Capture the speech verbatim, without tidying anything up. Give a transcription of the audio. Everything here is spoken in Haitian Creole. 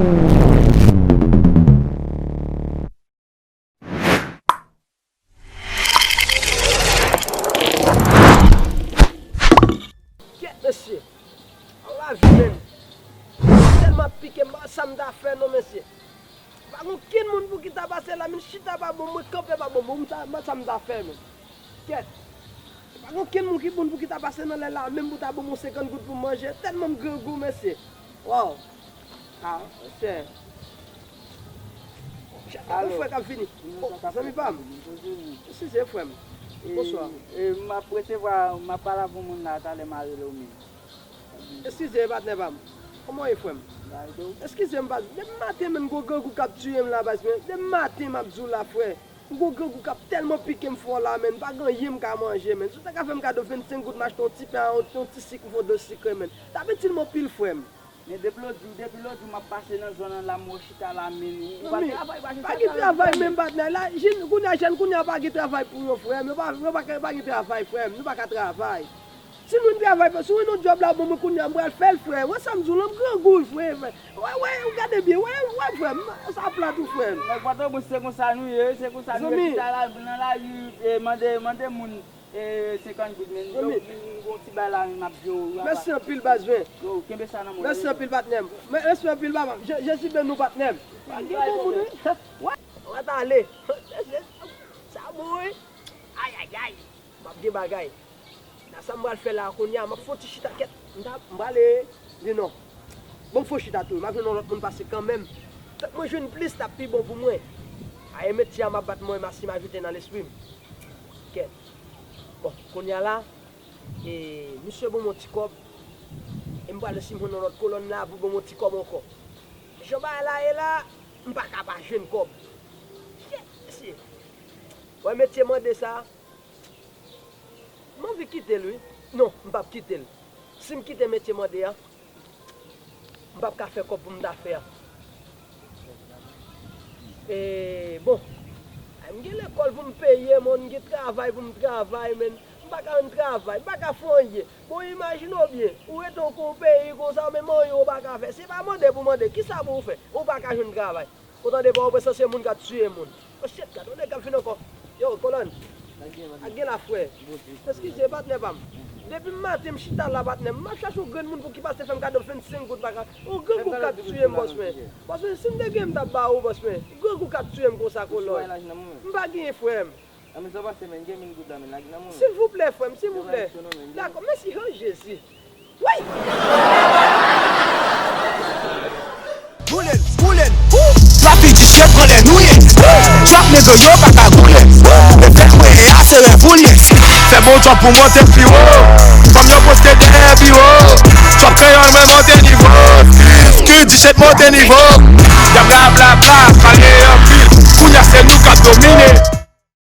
Kèt, mesye. Ala lavi, menm. Tèlman ap pike m, pa sa m ta fè non, mesye. Pa gen okenn moun pou ki ta pase la, menm chita pa bon, mwen kanpe pa bon, bon, m ta, sa m ta fè, menm. Kèt. Pa gen okenn moun ki moun pou ki ta pase nan lè la, menm pou ta ban m yon senkant goud pou m manje, tèlman m grangou, mesye. Waw. Ah, mesye. Chak yon frè k ap vini. Oh, zanmi pa m. Eskize, frè m. Bonswa. E, m ap resevwa, m ap pale avèk yon moun la, talè m a rele w menm. Eskize, patnè pa m. Kòman w ye, frè m? Eskize m, baz. Depi maten, menm gwo grangou k ap tiye m la, baz, men. Depi maten, m ap di w la, frè. Gwo grangou k ap tèlman pike m fò la, menm. Pa gen anyen m ka manje, menm. Si w ta ka fè m kado vennsenk goud, m achte yon ti pen, yon, yon ti sik, m fè yon do sikre, menm. T ap itil m anpil, frè m. Men depi lòt jou, depi lòt jou m ap pase nan zòn nan la, m wè w chita la, men ou pa travay, pa gen travay, menm patnè. La, jèn, kounye a, jèn kounye a pa gen travay pou yo, frè m. Yo pa, yo pa, pa gen travay, frè m. Nou pa ka travay. Si nou vin travay, si w wè yon djòb la bon, mwen kounye a, m pral fè l, frè. Wè sa m di w lan, m grangou, frè. Wè, wè, ou gade byen, wè, wè, frè m. Sa plat ou, frè m. Nèg pa twò bon, se konsa nou ye, se konsa nou ye. Chita la, nan lari, e, mande, mande moun. E, senkant goud, men. Yo, m gon ti bay la, men m ap di w. Mèsi anpil, baz, men. Yo, kenbe sa nan men w. Mèsi anpil, patnè m. Mèsi anpil, papa m. Je-, Jezi beni w, patnè m. Pa gen bon moun, wi. Wè. Wè, t ale. Sa bon, wi. Ayayay. M ap gen bagay. Nan sa m pral fè la, kounye a, m ap fè yon ti chita kèt. M ta, m prale. Di non. Bon, m fè yon chita tou. M ap jwenn yon lòt moun pase kanmenm. Fèk mwen jwenn plis, t ap pi bon pou mwen. Aye, metye a, m ap bat mwen, m ap si m ajoute nan lespri m. Kèt. Bon, kounye a la, e, misye ban m yon ti kòb. E m prale si m jwenn yon lòt kolòn la pou ban m yon ti kòb ankò. Jan bagay la ye la, m pa ka pa jwenn kòb. Kèt, mesye. Wè metye mande sa. M anvi kite l, wi. Non, m p ap kite l. Si m kite metye mande a, m p ap ka fè kòb pou m ta fè a. E, bon, m gen lekòl pou m peye, men m gen travay pou m travay, men m pa ka jwenn travay, m pa ka fè anyen. Bon, imajine w byen, ou rete w kon peyi konsa, menm anyen ou pa ka fè. Se pa mande pou mande, kisa pou w fè? Ou pa ka jwenn travay. Ou tande pa w, se moun k ap tiye moun. Oh shit, gade yon nèg k ap vin ankò. Yo, kolòn. Ak gen la, frè. Eskize, patnè pa m. Depi maten m chita la, patnè m. M ap chache yon grenn moun pou ki pase fè m kado vennsenk goud, pa ka. Yon grangou k ap tiye m, bòs mwen. Bòs mwen, si m te gen, m t ap ba ou, bòs mwen. Grangou k ap tiye m konsa, kolòn. M pa gen, frè m. Silvouplè, frè m, silvouplè. Dakò, mèsi, oh, Jezi. Wi! Boule l, boule l, wou! Lavi di se pran lè nou ye. Trap nèg yo pa ka boule. Efè mwen a se revoliye. Fè bon djòb pou monte pi wo. Fanm yo poste dèyè biwo. Trap kreyòl mwen monte nivo. Ki disèt monte nivo. Y ap bla bla bla, pale anpil. Kounye a se nou k ap domine.